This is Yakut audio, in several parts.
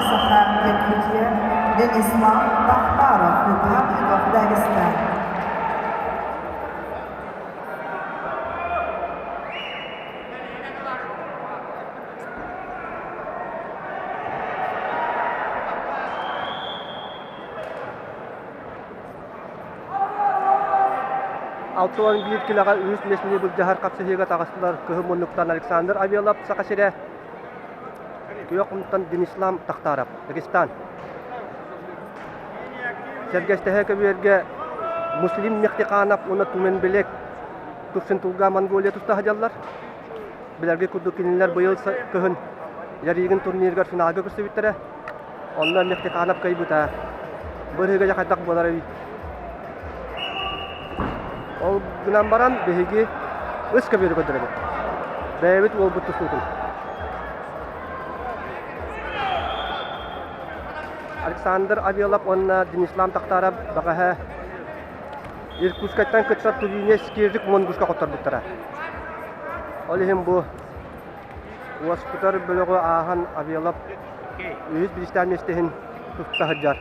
Саха, Якутия, Денислав Тахтаров, Republic of Dagestan. 61 килэҕэ үһүс миэстэни былдьаһар хапсыһыыга таҕыстылар кыһыл муннуктан Александр Авелов Саха сирэ, күөх муннуктан Денислам Тахтаров, Дагестан. Сэргэстэһэ көбүөргэ Муслим Мехтиханов уонна Туменбелек Тувшинтулга Монголия туста сылдьаллар. Билэргэ курдук кинилэр быйыл кыһын Яригин турнирыгар финалга көрсүбүттэрэ. Онно Мехтиханов кыайбыта. Бырыыга дьэ хайдах буоларый? Ол гынан баран биһиги ыс көбүөрү көрдөрөбүт. Бэйэбит уолбут тустуутун. Александр Авелов уонна Денислам Тахтаров бэҕэһээ Иркутскайтан кытта Тувинец Кирдик Монгушка хотторбуттара. Ол иһин бу уоскутар бөлөҕү ааһан Авелов үһүс бириистээх миэстэтин тутта сылдьар.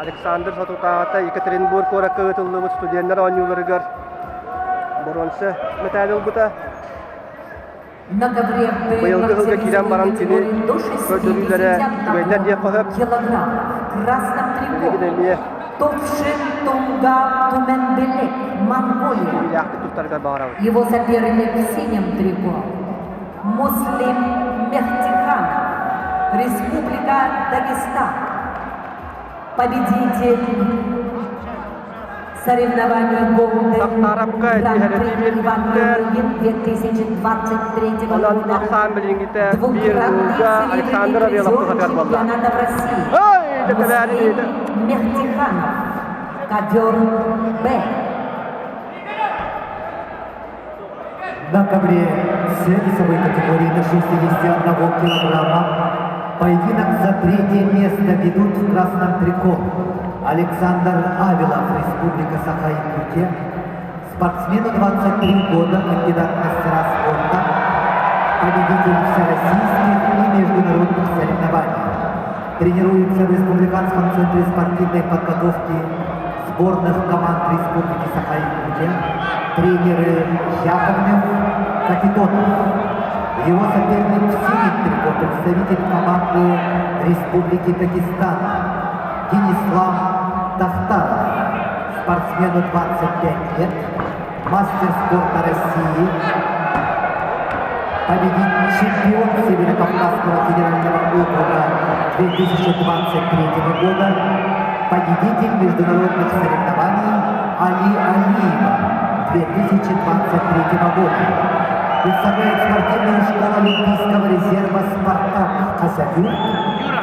Александр соторутааҕыта Екатеринбург куоракка ыытыллыбыт студеннар оонньууларыгар боруонса мэтээл ылбыта. Быйылгы сылга киирэн баран кини көрдөрүүлэрэ үчүгэйдэр диэххэ сөп. Билигин эмиэ ситиһиилээхтик туттарыгар баҕарабыт. Его соперник в синем трико Муслим Мехтиханов, Республика Дагестан. Победитель соревнований Golden Тахтарапка Гран-при түһэрэтии Иван биэрбиттэр. Ярыгин 2023 Онон года. ахсаан билиҥҥитэ биир Двукратный нуулга серебряный Александр Авелов призер туһатыгар буолла. чемпионата России. Ой, дэтэлээри Муслим Мехтиханов. Ковер Б. На ковре С весовой категории до 61 килограмма поединок за третье место ведут в красном трико Александр Авилов, Республика Саха-Якутия. Спортсмену 23 года, кандидат в мастера спорта, победитель всероссийских и международных соревнований. Тренируется в Республиканском центре спортивной подготовки сборных команд Республики Саха-Якутия, тренеры Яковлев, Капитонов. Его соперник в синем трико, представитель команды Республики Дагестан Денислав Тахтаров. Спортсмену 25 лет, мастер спорта России, победитель чемпион Северо-Кавказского федерального округа 2023 года, победитель международных соревнований Али Алиева 2023 года. Представляет спортивную школу Олимпийского резерва «Спартак» Хасавюрт,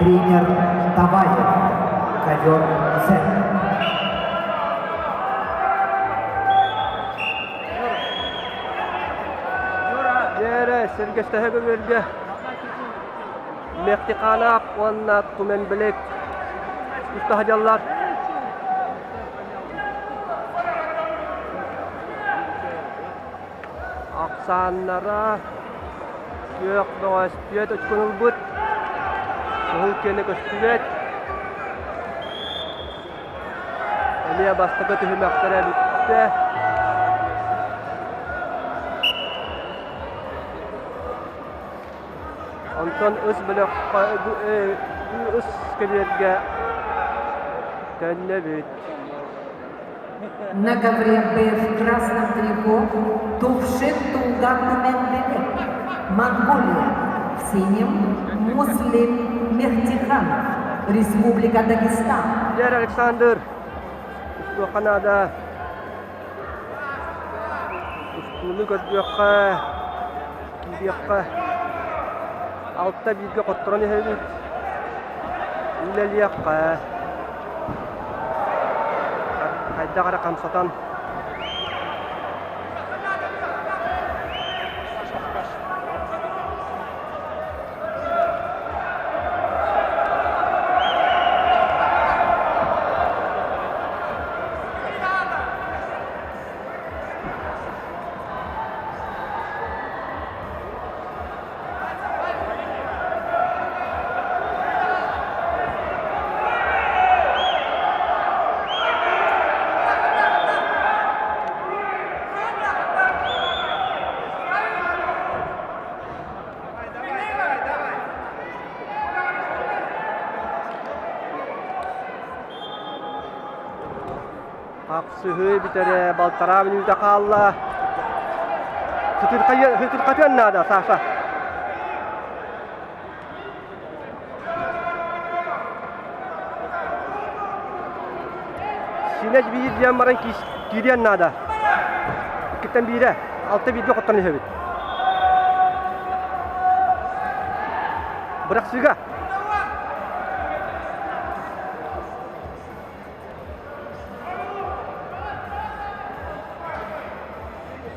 тренер Таваев, ковер С. Дьиэрэ сэргэстэһэ көбүөргэ Мехтиханаап уонна Туменбилик туста сылдьаллар. Ахсааннара күөх бөҕөспүөт очкону ылбыт, кыһыл киэнэ көстүбэт. Эмиэ бастакы түһүмэхтэрэ бүттэ. Онтон ыс бөлөххө ыс кэбиэргэ төннөбүт. На ковре Б в красном трико Тувшин Тулган Туменбелек, Монголия. В синем Муслим Мехтиханов, Республика Дагестан. Дьэр Александр, устуохха наада. Устууну көрдүөххэ, киириэххэ. Алта бииргэ хотторон иһэбит. Үлэлиэххэ. Хайдах эрэ хамсатан Хапсыһыы бүтэрэ балтараа мүнүүтэ хаалла. Сытырхатыан наада, Саша. Синэ биир диэн баран киириэн наада. Иккиттэн биирэ, алта бииргэ хотторон иһэбит. Бырахсыыга.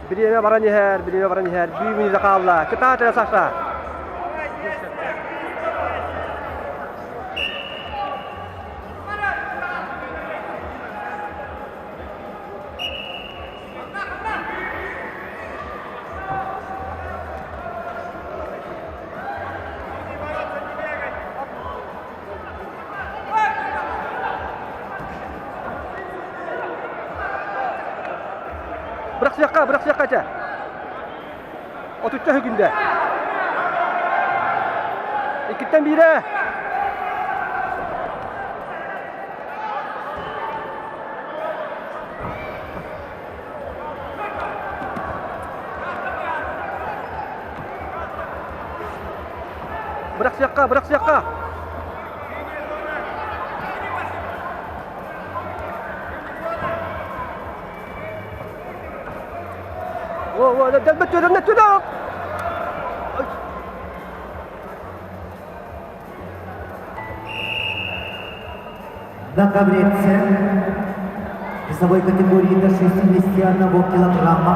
Бириэмэ баран иһэр, бириэмэ баран иһэр. Биир мүнүүтэ хаалла. Кытаат эрэ, Саша. Бырахсыахха, бырахсыахха этэ. Отучча хүкүндэ. Иккиттэн биирэ. Бырахсыахха, бырахсыахха! Во, во, дэлбэт түөрэннэ түөрэ! На ковре весовой категории до 61 килограмма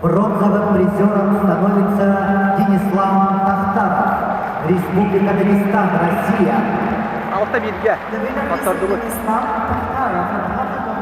Бронзовым призером становится Денислам Тахтаров, Республика Дагестан, Россия. Алта бииргэ. The winner is Хоттордубут. Denислав Тахтаров, Republic of